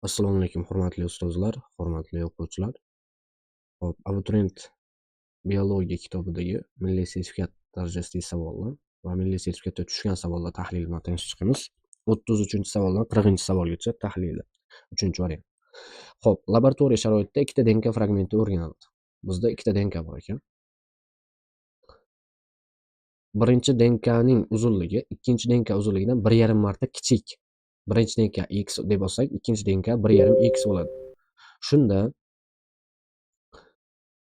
Assalomu alaykum, hurmatli ustozlar, hurmatli o'quvchilar. Xo'p, abituriyent biologiya kitobidagi milliy sertifikat darajasidagi savollar va milliy sertifikatda tushgan savollar tahlili bilan tanishib chiqamiz. 33-savoldan 40-savolgacha tahlili. 3-variant. Xo'p, laboratoriya sharoitida ikkita DNK fragmenti o'rganildi. Bizda ikkita DNK bor ekan. Birinchi DNKning uzunligi ikkinchi DNK uzunligidan 1,5 marta kichik. Birinchi DNK x deb olsak, ikkinchi DNK 1,5 x bo'ladi. Shunda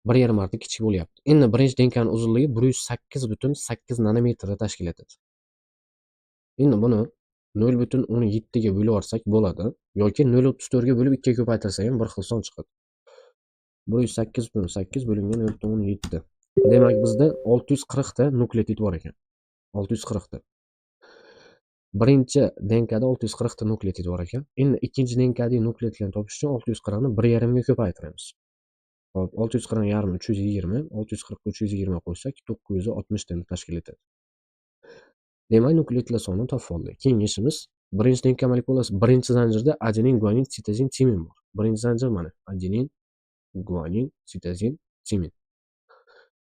1,5 marta kichik bo'lyapti. Endi birinchi DNKning uzunligi 108,8 nanometrni tashkil etadi. Endi buni 0,17 ga bo'lib yuborsak bo'ladi yoki 0,34 ga bo'lib 2 ga ko'paytirsak ham bir xil son chiqadi. 108,8 bo'lingan 0,17. Demak, bizda 640 ta nukleotid bor ekan. 640 ta. Birinchi DNKda 640 ta nukleotid bor ekan. Endi ikkinchi DNKdagi nukleotidlarni topish uchun 640 ni 1,5 ga ko'paytiramiz. Xo'p, 640 yarmi 320, 640 ga 320 qo'shsak 960 tani tashkil etadi. Demak, nukleotidlar sonini topib oldik. Keyingi ishimiz, birinchi DNK molekulasi birinchi zanjirda adenin, guanin, sitozin, timin bor. Birinchi zanjir mana adenin, guanin, sitozin, timin.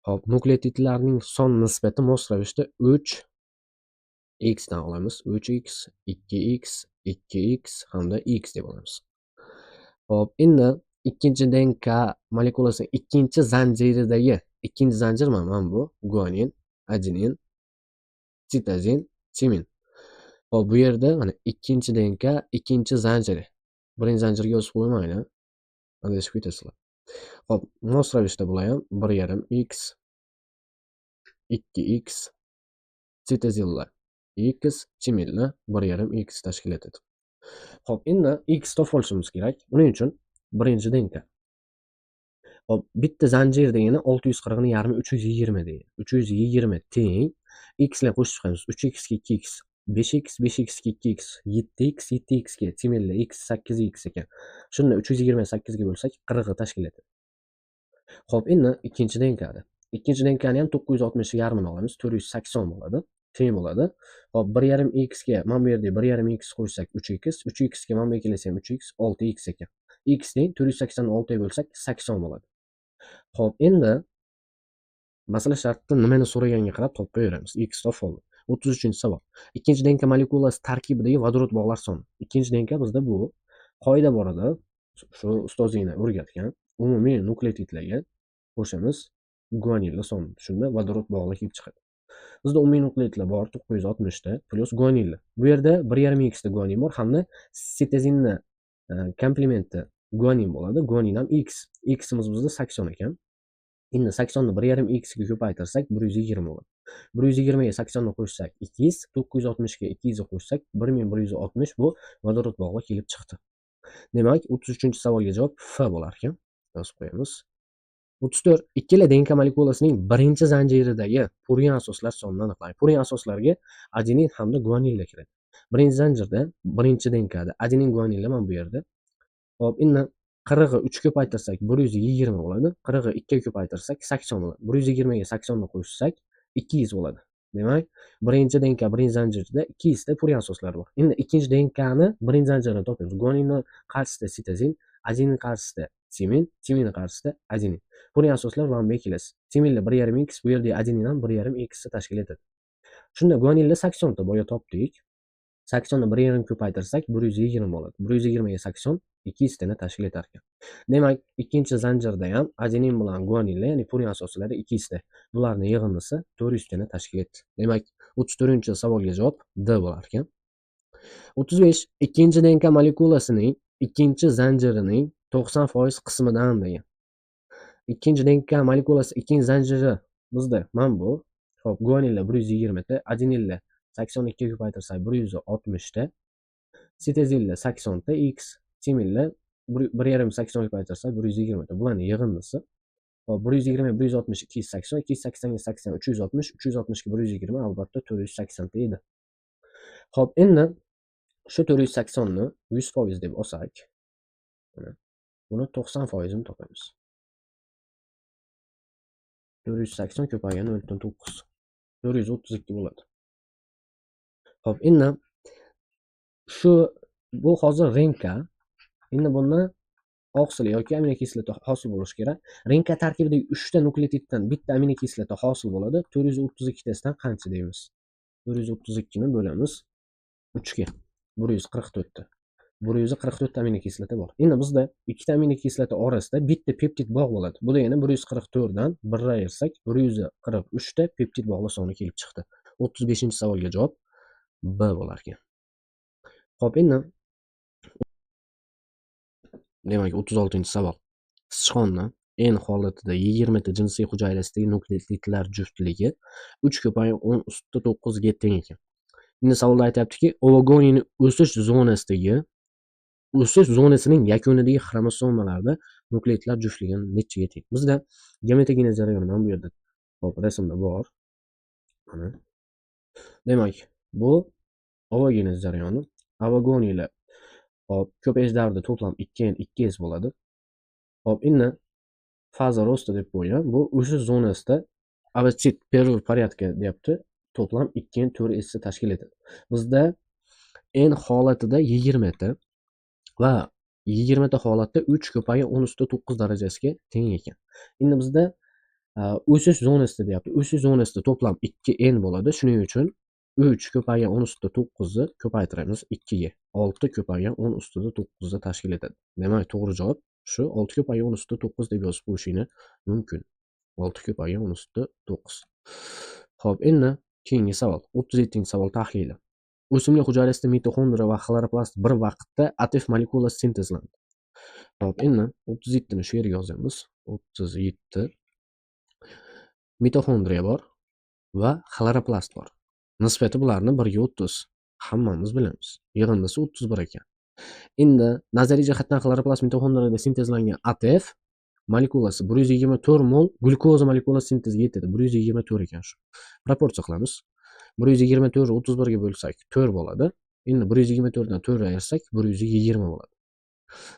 Xo'p, nukleotidlarning son nisbati mos ravishda 3 x dan olamiz. 3x, 2x, 2x hamda x deb olamiz. Xo'p, endi ikkinchi DNK molekulasining ikkinchi zanjiridagi ikkinchi zanjir mana bu guanin, adenin, sitozin, timin. Xo'p, bu yerda mana ikkinchi DNK ikkinchi zanjiri. Birinchi zanjirga yozib qo'ymayli. Adashib ketasizlar. Xo'p, mos ravishda bular ham 1,5 x, 2x, sitozinlar x, timinlar 1,5 x tashkil etadi. Xo'p, endi x topib olishimiz kerak. Uning uchun birinchi DNK. Xo'p, bitta zanjir degani 640 ning yarmi 320 degani. 320 teng x bilan qo'shib chiqamiz. 3x ga 2x 5x, 5x ga 2x 7x, 7x ga timinlar x 8x ekan. Shunda 328 ga bo'lsak 40 ni tashkil etadi. Xo'p, endi ikkinchi DNKda. Ikkinchi DNKni ham 960 yarmini olamiz. 480 bo'ladi. Teng bo'ladi. Xo'p, 1,5 x ga mana bu yerda 1,5 x qo'shsak 3x, 3x ga mana bu yerga kelsa ham 3x 6x ekan. X teng 480 ni 6 ga bo'lsak 80 bo'ladi. Xo'p, endi masala shartida nimani so'raganga qarab topib qo'yaveramiz. X topib oldik. 33-savol. Ikkinchi DNK molekulasi tarkibidagi vodorod bog'lar soni. Ikkinchi DNK bizda bu qoida bor edi. Shu ustozinglar o'rgatgan. Umumiy nukleotidlarga qo'shamiz guanillar sonini. Shunda vodorod bog'lar kelib chiqadi. Bizda umumiy nukleotidlar bor 960 ta plyus guanillar. Bu yerda 1,5 x ta guanin bor hamda sitozinni komplementi guanin bo'ladi. Guanin ham x. Ximiz bizda 80 ekan. Endi 80 ni 1,5 x ga ko'paytirsak 120 bo'ladi. 120 ga 80 ni qo'shsak 200, 960 ga 200 ni qo'shsak 1160 bu vodorod bog'i kelib chiqdi. Demak, 33-savolga javob F bo'lar ekan. Yozib qo'yamiz. 34. Ikkala DNK molekulasining birinchi zanjiridagi purin asoslar sonini aniqlang. Purin asoslarga adenin hamda guanillar kiradi. Birinchi zanjirda, birinchi DNKda adenin, guanillar mana bu yerda. Xo'p, endi 40 ni 3 ko'paytirsak 120 bo'ladi. 40 ni 2 ga ko'paytirsak 80 bo'ladi. 120 ga 80 ni qo'shsak 200 bo'ladi. Demak, birinchi DNK birinchi zanjirda 200 ta purin asoslari bor. Endi ikkinchi DNKni birinchi zanjirini topamiz. Guaninni qarshisida sitozin, adenin qarshisida timin, timinni qarshisida adenin. Purin asoslar mana bu yerga kelasiz. Timinlar 1,5 x, bu yerda adenin ham 1,5 x ni tashkil etadi. Shunda guanillar 80 ta boya topdik. 80 ni 1,5 ko'paytirsak 120 bo'ladi. 120 ga 80 200 tani tashkil etar ekan. Demak, ikkinchi zanjirda ham adenin bilan guanillar, ya'ni purin asoslari 200 ta. Bularning yig'indisi 400 tani tashkil etdi. Demak, 34-savolga javob D bo'lar ekan. 35. Ikkinchi DNK molekulasining ikkinchi zanjirining 90% qismidan degan. Ikkinchi DNK molekulasi ikkinchi zanjiri bizda mana bu. Xo'p, guanillar 120 ta, adeninlar 82 ga ko'paytirsak 160 ta, sitozinlar 80 ta, x timinlar 1,5 80 ga ko'paytirsak 120 ta. Bularning yig'indisi. Xo'p, 120 160 280, 280 ga 80 360, 360 ga 120 albatta 480 ta edi. Xo'p, endi shu 480 ni 100% deb olsak, mana buni 90% ini topamiz. 480 ko'paygan 0,9 432 bo'ladi. Xo'p, endi shu bu hozir RNK. Endi bundan oqsil yoki aminokislota hosil bo'lishi kerak. RNK tarkibidagi 3 ta nukleotiddan bitta aminokislota hosil bo'ladi. 432 tasidan qancha deymiz? 432 ni bo'lamiz 3 ga. 144 ta. 144 ta aminokislota bor. Endi bizda 2 ta aminokislota orasida bitta peptid bog' bo'ladi. Bu degani 144 dan 1 ayirsak 143 ta peptid bog'lar soni kelib chiqdi. 35-savolga javob B bo'lar ekan. Xo'p, endi demak 36-savol. Sichqonni N holatida 20 ta jinsiy hujayrasidagi nukleotidlar juftligi 3 ko'paygan 10⁹ ga teng ekan. Endi savolda aytyaptiki, ovogoniyni o'sish zonasidagi o'sish zonasining yakunidagi xromosomalarda nukleotidlar juftligi nechaga teng? Bizda gametogenez jarayoni mana bu yerda hop rasmda bor. Mana. Demak, bu ovogenez jarayoni. Ovogoniylar hop ko'payish davrida to'plam 2N 2S bo'ladi. Hop, endi faza rosta deb qo'ygan. Bu o'sish zonasida ovotsit первого порядка deyapti. To'plam 2N 4S tashkil etadi. Bizda N holatida 20 ta va 20 ta holatda 3 ko'paygan 10⁹ darajasiga teng ekan. Endi bizda o'sish zonasida deyapti. O'sish zonasida to'plam 2N bo'ladi. Shuning uchun 3 ko'paygan 10⁹ ni ko'paytiramiz 2 ga. 6 ko'paygan 10⁹ ni tashkil etadi. Demak, to'g'ri javob shu 6 ko'paygan 10⁹ deb yozib qo'yishingni mumkin. 6 ko'paygan 10⁹. Xo'p, endi keyingi savol, 37-savol tahlili. O'simlik hujayrasida mitoxondriya va xloroplast bir vaqtda ATF molekulasi sintezlandi. Xo'p, endi 37 ni shu yerga yozamiz. 37 mitoxondriya bor va xloroplast bor. Nisbati bularni 1 ga 30. Hammamiz bilamiz. Yig'indisi 31 ekan. Endi nazariy jihatdan xloroplast mitoxondriyada sintezlangan ATF molekulasi 124 mol glyukoza molekulasi sinteziga yetadi. 124 ekan shu. Proporsiya qilamiz. 124 31 ga bo'lsak 4 bo'ladi. Endi 124 dan 4 ayirsak 120 bo'ladi.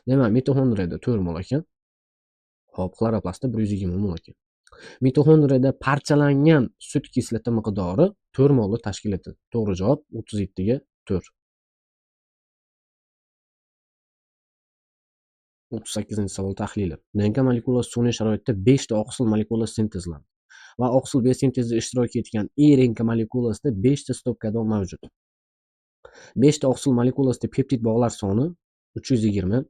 Demak, mitoxondriyada 4 mol ekan. Xo'p, xloroplastda 120 mol ekan. Mitoxondriyada parchalangan sut kislota miqdori 4 molni tashkil etadi. To'g'ri javob 37 ga 4. 38-savol tahlili. DNK molekulasi sun'iy sharoitda 5 ta oqsil molekulasi sintezlandi va oqsil biosintezida ishtirok etgan RNK molekulasida 5 ta stop kodon mavjud. 5 ta oqsil molekulasida peptid bog'lar soni 320.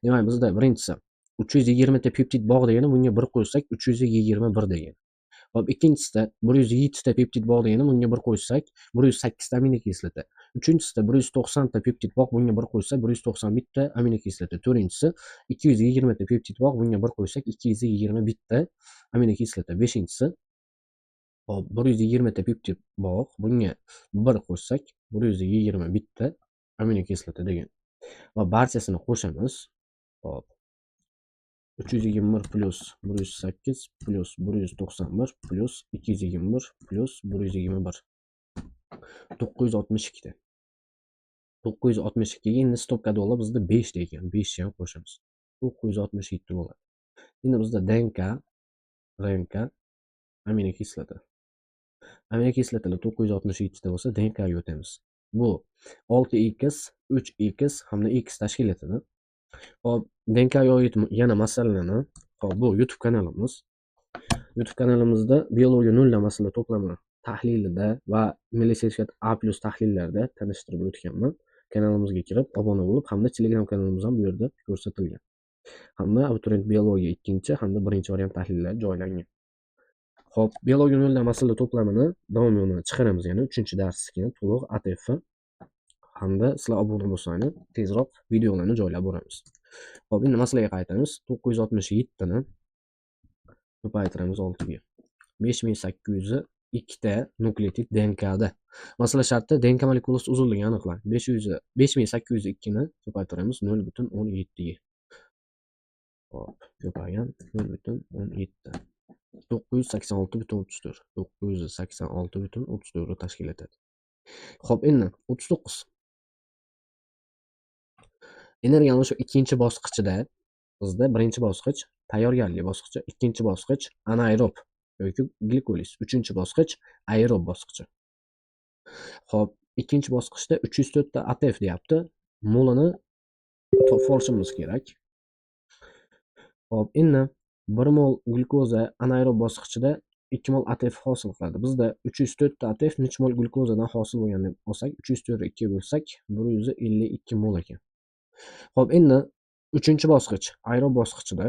Demak, bizda birinchisi 320 ta peptid bog' degani bunga 1 qo'shsak 321 degani. Hop, ikkinchisida 107 ta peptid bog' degani bunga 1 qo'shsak 108 ta aminokislota. Uchinchisida 190 ta peptid bog' bunga 1 qo'shsak 191 ta aminokislota. To'rtinchisi 220 ta peptid bog' bunga 1 qo'shsak 221 ta aminokislota. Beshinchisi hop 120 ta peptid bog' bunga 1 qo'shsak 121 ta aminokislota degan. Va barchasini qo'shamiz. Hop. 321 plus 108 plus 191 plus 221 plus 121. 962 ta. 962 ga endi stop kodonlar bizda 5 ta ekan. 5 ni ham qo'shamiz. 967 bo'ladi. Endi bizda DNK, RNK, aminokislota. Aminokislotalar 967 ta bo'lsa, DNK ga o'tamiz. Bu 6x, 3x hamda x tashkil etadi. Xo'p, DNK ga oid yana masalalarni, xo'p, bu YouTube kanalimiz. YouTube kanalimizda biologiya noldan masala to'plami tahlilida va milliy sertifikat A+ tahlillarida tanishtirib o'tganman. Kanalimizga kirib obuna bo'lib, hamda Telegram kanalimiz ham bu yerda ko'rsatilgan. Hamda abituriyent biologiya 2 hamda 1 variant tahlillari joylangan. Xo'p, biologiya noldan masala to'plamini davomini chiqaramiz, yana 3-darsga to'liq ATF hamda sizlar obuna bo'lsangiz tezroq videolarni joylab boramiz. Xo'p, endi masalaga qaytamiz. 967 ni ko'paytiramiz 6 ga. 5802 ta nukleotid DNKda. Masala shartida DNK molekulasi uzunligini aniqlang. 5802 ni ko'paytiramiz 0.17 ga. Xo'p, ko'paygan 0.17. 986.34. 986.34 tashkil etadi. Xo'p, endi 39. Energiya almashuv ikkinchi bosqichida bizda birinchi bosqich tayyorgarlik bosqichi, ikkinchi bosqich anaerob yoki glikoliz, uchinchi bosqich aerob bosqichi. Xo'p, ikkinchi bosqichda 304 ta ATF deyapti. Molini Topib olishimiz kerak. Xo'p, endi 1 mol glyukoza anaerob bosqichida 2 mol ATF hosil qiladi. Bizda 304 ta ATF necha mol glyukozadan hosil bo'lgan deb olsak, 304 ni 2 ga bo'lsak, 152 mol ekan. Xo'p, endi 3-bosqich aerob bosqichida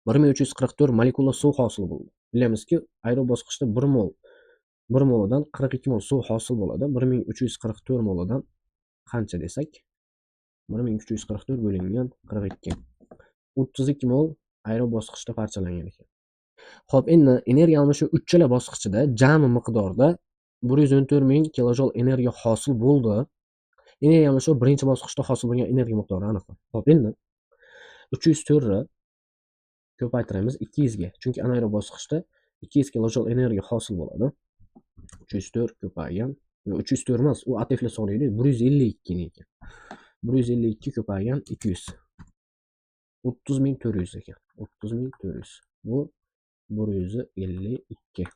1344 molekula suv hosil bo'ldi. Bilamizki, aerob bosqichda 1 moldan 42 mol suv hosil bo'ladi. 1344 moldan qancha desak, 1344 bo'lingan 42. 32 mol aerob bosqichda parchalangan ekan. Xo'p, endi energiya almashuv uchala bosqichida jami miqdorda 114 000 kilojol energiya hosil bo'ldi. Energiya almashuv birinchi bosqichda hosil bo'lgan energiya miqdori aniqlanadi. Xo'p, endi 304 ni ko'paytiramiz 200 ga, chunki anaerob bosqichda 200 kilojol energiya hosil bo'ladi. 304 ko'paygan, yo'q, 304 emas, u ATFlar soni edi, 152 ni ekan. 152 ko'paygan 200. 30 400 ekan. 30 400. Bu 152.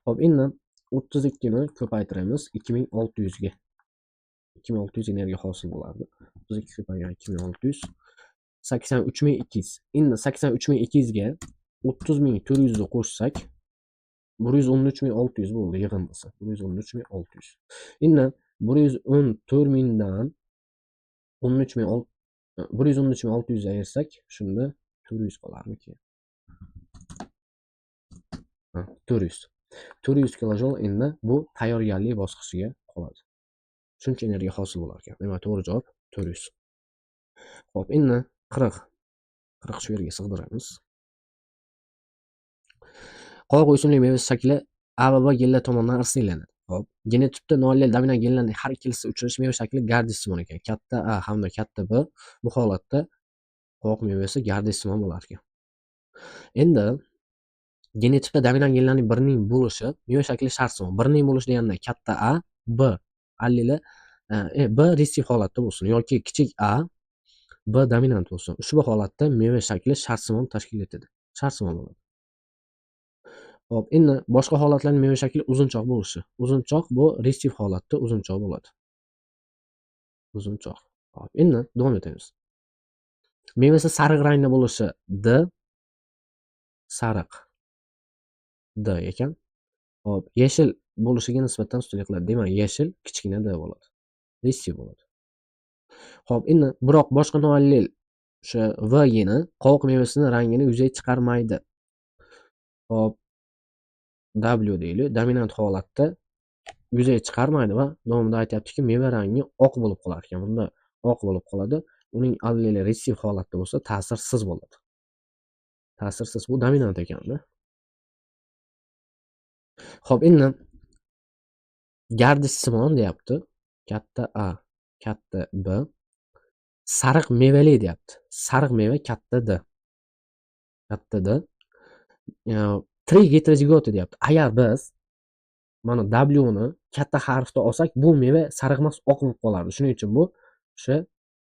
Xo'p, endi 32 ni ko'paytiramiz 2600 ga. 2600 energiya hosil bo'lardi. 32 ko'paygan 2600. 83 200. Endi 83 200 ga 30 400 ni qo'shsak, 113 600 bo'ldi yig'indisi. 113 600. Endi 114 000 dan 113 600 ayirsak, shunda 400 qolarmikin? Ha, 400. 400 kilojol endi bu tayyorgarlik bosqichiga qoladi. Shuncha energiya hosil bo'lar ekan. Demak, to'g'ri javob 400. Xo'p, endi 40. 40 shu yerga sig'diramiz. Qovoq o'simlik mevasi shakli A va B genlar tomonidan irsiylanadi. Xo'p, genotipda noallel dominant genlarning har ikkalasi uchrash meva shakli gardishsimon ekan. Katta A hamda katta B bu holatda qovoq mevasi gardishsimon bo'lar ekan. Endi genotipda dominant genlarning birining bo'lishi meva shakli shartsimon. Birining bo'lishi deganda katta A, B alleli, B ressiv holatda bo'lsin yoki kichik A, B dominant bo'lsin. Ushbu holatda meva shakli shartsimon tashkil etadi. Shartsimon bo'ladi. Xo'p, endi boshqa holatlarda meva shakli uzunchoq bo'lishi. Uzunchoq bu ressiv holatda uzunchoq bo'ladi. Uzunchoq. Xo'p, endi davom etamiz. Mevasi sariq rangda bo'lishi D, sariq D ekan. Xo'p, yashil bo'lishiga nisbatan ustunlik qiladi. Demak, yashil kichkina D bo'ladi. Ressiv bo'ladi. Xo'p, endi biroq boshqa noallel o'sha V geni qovoq mevasini rangini yuzaga chiqarmaydi. Xo'p, W deylik, dominant holatda yuzaga chiqarmaydi va davomida aytyaptiki, meva rangi oq bo'lib qolar ekan. Bunda oq bo'lib qoladi. Uning alleli ressiv holatda bo'lsa, ta'sirsiz bo'ladi. Ta'sirsiz, bu dominant ekanda. Xo'p, endi gardishsimon deyapti. Katta A, katta B. Sariq mevali deyapti. Sariq meva katta D. Katta D. Tirik geterozigota deyapti. Agar biz mana W ni katta harfda olsak, bu meva sariq emas, oq bo'lib qolardi. Shuning uchun bu o'sha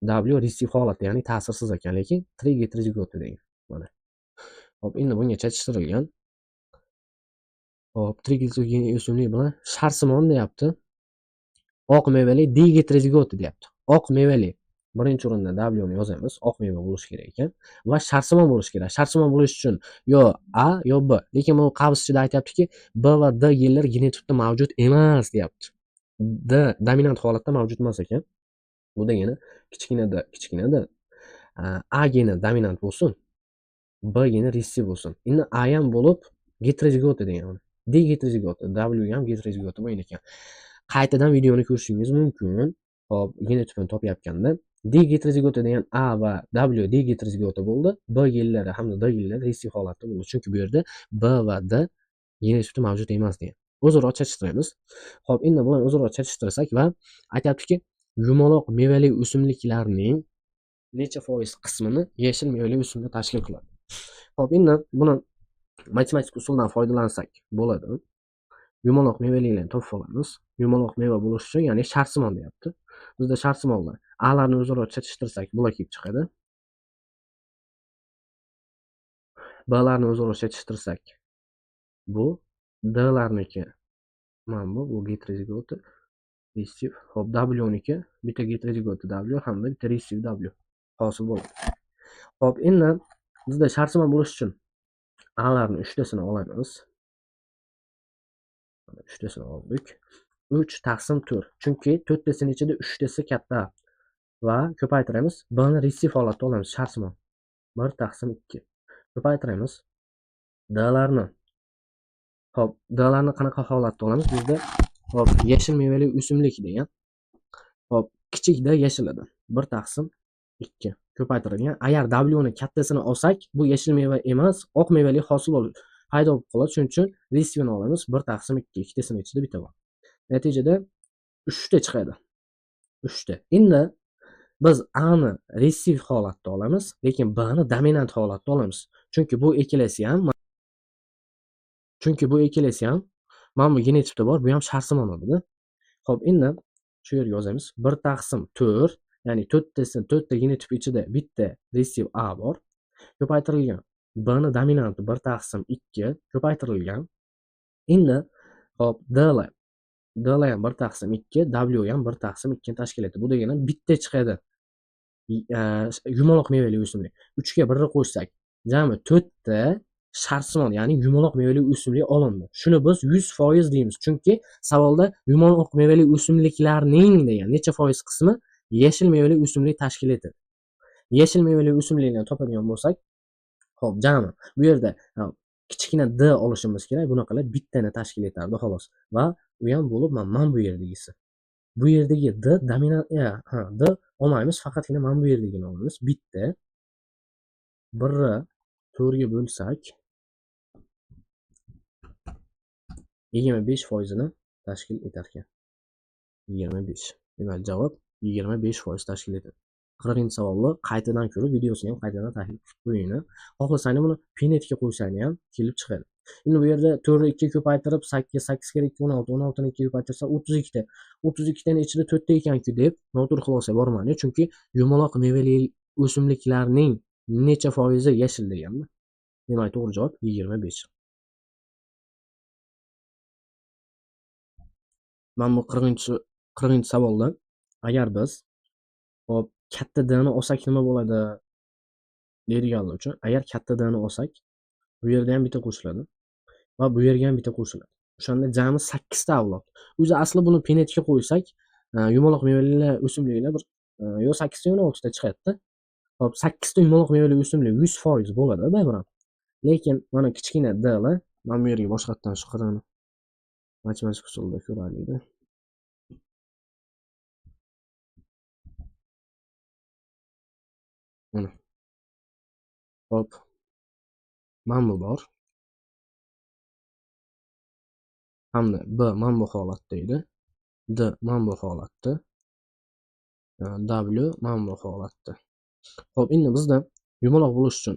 W ressiv holatda, ya'ni ta'sirsiz ekan, lekin tirik geterozigota degan. Mana. Xo'p, endi bunga chatishtirilgan. Xo'p, tirik o'simlik bilan sharsimon deyapti. Oq mevali digeterozigota deyapti. Oq mevali. Birinchi o'rinda W ni yozamiz. Oq meva bo'lishi kerak ekan va sharsimon bo'lishi kerak. Sharsimon bo'lish uchun yo A yo B. Lekin bu qavs ichida aytyaptiki, B va D genlari genotipda mavjud emas deyapti. D dominant holatda mavjud emas ekan. Bu degani kichkina D, kichkina D. A geni dominant bo'lsin, B geni ressiv bo'lsin. Endi A ham bo'lib geterozigota degan. D geterozigota, W ham geterozigota bo'lgan ekan. Qaytadan videoni ko'rishingiz mumkin. Xo'p, genotipini topayotganda D geterozigota degan A va W D geterozigota bo'ldi. B genlari hamda D genlari ressiv holatda bo'ldi. Chunki bu yerda B va D genotipda mavjud emas degan. O'zaro chachishtiramiz. Xo'p, endi bularni o'zaro chachishtirsak va aytyaptiki, yumaloq mevali o'simliklarning necha foiz qismini yashil mevali o'simlik tashkil qiladi. Xo'p, endi buni matematik usuldan foydalansak bo'ladi. Yumaloq mevalilarni topib olamiz. Yumaloq meva bo'lishi uchun, ya'ni shartsimon deyapti. Bizda shartsimonlar A'larni o'zaro chatishtirsak, bular kelib chiqadi. B'larni o'zaro chatishtirsak, bu D'larniki mana bu, bu geterozigota, Receive. Xo'p, W niki bitta heterozigota W hamda bitta receive W hosil bo'ladi. Xo'p, endi bizda shartsimon bo'lish uchun A larni 3tasini olamiz. Mana 3tasini oldik. 3 taqsim 4. Chunki 4tasini ichida 3tasi katta va ko'paytiramiz. B ni receive holatda olamiz shartsimon. 1 taqsim 2. Ko'paytiramiz. D larni. Xo'p, D larni qanaqa holatda olamiz? Bizda xo'p, yashil mevali o'simlik degan. Xo'p, kichik D yashil edi. 1 taqsim 2 ko'paytirilgan. Agar W ni kattasini olsak, bu yashil meva emas, oq mevali hosil bo'lib paydo bo'lib qoladi. Shuning uchun receive-ni olamiz. 1 taqsim 2, ikkitasini ichida bitta bor. Natijada 3 ta chiqadi. 3 ta. Endi biz A ni receive holatda olamiz, lekin B ni dominant holatda olamiz. Chunki bu ikkalasi ham mana bu genotipda bor, bu ham shartsimon edi. Xo'p, endi shu yerga yozamiz. 1 taqsim 4, ya'ni 4 ta genotip ichida bitta receive A bor. Ko'paytirilgan B ni dominanti 1 taqsim 2 ko'paytirilgan. Endi xo'p, D lar. D lar ham 1 taqsim 2, W ham 1 taqsim 2 ni tashkil etadi. Bu degani bitta chiqadi. Yumaloq mevali o'simlik. 3 ga 1 ni qo'shsak, jami 4 ta shartsimon, ya'ni yumaloq mevali o'simlik olindi. Shuni biz 100% deymiz. Chunki savolda yumaloq mevali o'simliklarning degan necha foiz qismi yashil mevali o'simlik tashkil etadi. Yashil mevali o'simliklarni topadigan bo'lsak, xo'p, jami bu yerda kichkina D olishimiz kerak. Bunaqalar bittani tashkil etardi xolos. Va u ham bo'lib mana bu yerdagisi. Bu yerdagi D dominant, ha, D olmaymiz, faqatgina mana bu yerdagini olamiz. Bitta 1 4 ga bo'lsak 25% tashkil etar ekan. 25. Demak, javob 25% tashkil etadi. 40-savolni qaytadan ko'rib, videosini ham qaytadan tahlil qilib qo'yinglar. Xohlasanglar buni pinetga qo'ysanglar ham kelib chiqadi. Endi bu yerda 4 ni 2 ko'paytirib 8, 8 kere 2 16, 16 ni 2 ko'paytirsa 32 ta. 32 tani ichida 4 ta ekan-ku deb noto'g'ri xulosaga bormanglar, chunki yumaloq mevali o'simliklarning necha foizi yashil deganmi? Demak, to'g'ri javob 25. Mana bu 40-savolda agar biz hop katta D ni olsak nima bo'ladi deydiganlar uchun, agar katta D ni olsak, bu yerda ham bitta qo'shiladi va bu yerga ham bitta qo'shiladi. O'shanda jami 8 ta avlod. O'zi asli buni pinetga qo'ysak, yumaloq mevali o'simliklar bir, yo 8 ta yo 16 ta chiqadi-da. Hop, 8 ta yumaloq mevali o'simlik 100% bo'ladi baribir. Lekin mana kichkina D lar, mana bu yerga boshqatdan shu qirini matematik usulda ko'raylik-da. Mana. Hop. Mana bu bor. Hamda B mana bu holatda edi. D mana bu holatda. W mana bu holatda. Xo'p, endi bizda yumaloq bo'lish uchun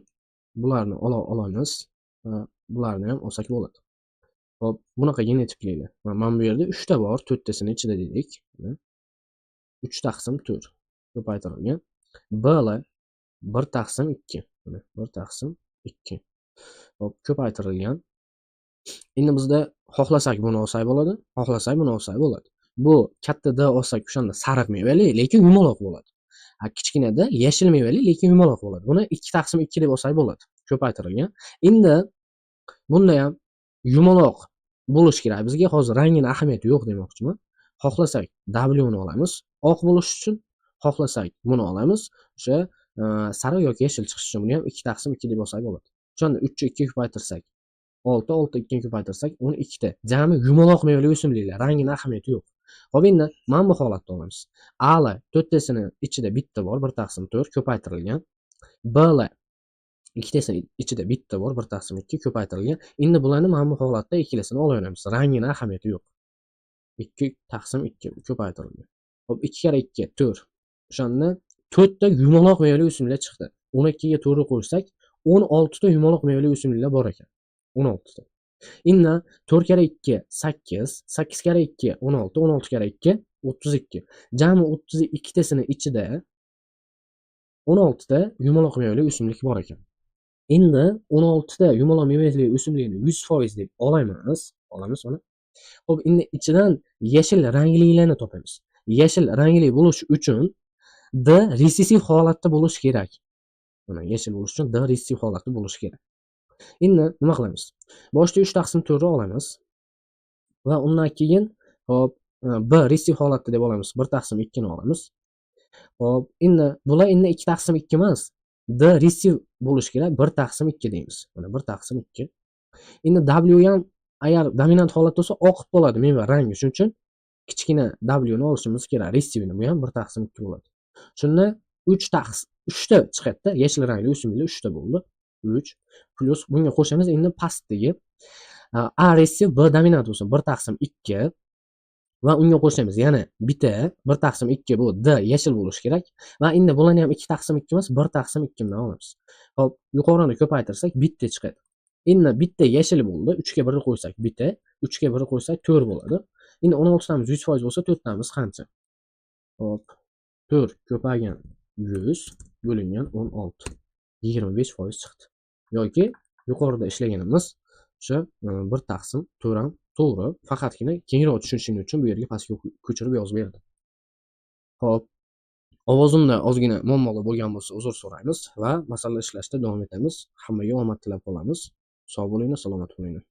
bularni ola olamiz va bularni ham olsak bo'ladi. Xo'p, bunaqa genotipliklar. Mana bu yerda 3 ta bor, 4 tasini ichida dedik. Mana. 3 taqsim 4 ko'paytirilgan. B lar 1 taqsim 2. Mana 1 taqsim 2. Xo'p, ko'paytirilgan. Endi bizda xohlasak buni olsak bo'ladi, xohlasak buni olsak bo'ladi. Bu katta D olsak o'shanda sariq mevali, lekin yumaloq bo'ladi. Ha, kichkina D yashil mevali, lekin yumaloq bo'ladi. Buni 2 taqsim 2 deb olsak bo'ladi, ko'paytirilgan. Endi bunda ham yumaloq bo'lish kerak. Bizga hozir rangini ahamiyati yo'q demoqchiman. Xohlasak W ni olamiz, oq bo'lish uchun, xohlasak buni olamiz, o'sha sariq yoki yashil chiqish uchun buni ham 2 taqsim 2 deb olsak bo'ladi. O'shanda 3 ni 2 ko'paytirsak 6, 6 2 ni ko'paytirsak 12 ta. Jami yumaloq mevali o'simliklar, rangini ahamiyati yo'q. Xo'p, endi mana bu holatda olamiz. A lar 4tasini ichida bitta bor, 1 taqsim 4 ko'paytirilgan. B lar ikkitasini ichida bitta bor, 1 taqsim 2 ko'paytirilgan. Endi bularni mana bu holatda ikkalasini olaveramiz. Rangini ahamiyati yo'q. 2 taqsim 2 ko'paytirilgan. Xo'p, 2 kare 2 4. O'shanda 4 ta yumaloq mevali o'simliklar chiqdi. 12 ga 4 qo'shsak, 16 ta yumaloq mevali o'simliklar bor ekan. 16 ta. Endi 4 kare 2 8, 8 kare 2 16, 16 kare 2 32. Jami 32 tasini ichida 16 ta yumaloq mevali o'simlik bor ekan. Endi 16 ta yumaloq mevali o'simlikni 100% deb olamiz, olamiz mana. Xo'p, endi ichidan yashil ranglilarni topamiz. Yashil rangli bo'lish uchun D resessiv holatda bo'lishi kerak. Mana yashil bo'lish uchun D resessiv holatda bo'lishi kerak. Endi nima qilamiz? Boshida 3 taqsim 4 ni olamiz va undan keyin, hop, B resessiv holatda deb olamiz. 1 taqsim 2 ni olamiz. Hop, endi bular endi 2 taqsim 2 emas. D resessiv bo'lishi kerak, 1 taqsim 2 deymiz. Mana 1 taqsim 2. Endi W ham agar dominant holatda bo'lsa, oq bo'ladi meva rangi. Shuning uchun kichkina W ni olishimiz kerak. Ressivini bu ham 1 taqsim 2 bo'ladi. Shunda 3 taqsim 3 ta chiqadi-da, yashil rangli o'simliklar 3 ta bo'ldi. 3 plyus bunga qo'shamiz endi pastdagi A ressiv, B dominant bo'lsa 1 taqsim 2 va unga qo'shamiz yana bitta 1 taqsim 2, bu D yashil bo'lishi kerak va endi bularni ham 2 taqsim 2 emas, 1 taqsim 2 bilan olamiz. Xo'p, yuqorini ko'paytirsak bitta chiqadi. Endi bitta yashil bo'ldi, 3 ga 1 qo'ysak bitta, 3 ga 1 qo'ysak 4 bo'ladi. Endi 16 tamiz 100% bo'lsa, 4 tamiz qancha? Xo'p, 4 ko'paygan 100 bo'lingan 16. 25% chiqdi. Yoki yuqorida ishlaganimiz o'sha 1 taqsim 4 ham to'g'ri, faqatgina kengroq tushunishing uchun bu yerga pastga ko'chirib yozib berdim. Xo'p, ovozimda ozgina muammolar bo'lgan bo'lsa, uzr so'raymiz va masala ishlashda davom etamiz. Hammaga omad tilab qolamiz. Sog' bo'linglar, salomat bo'linglar.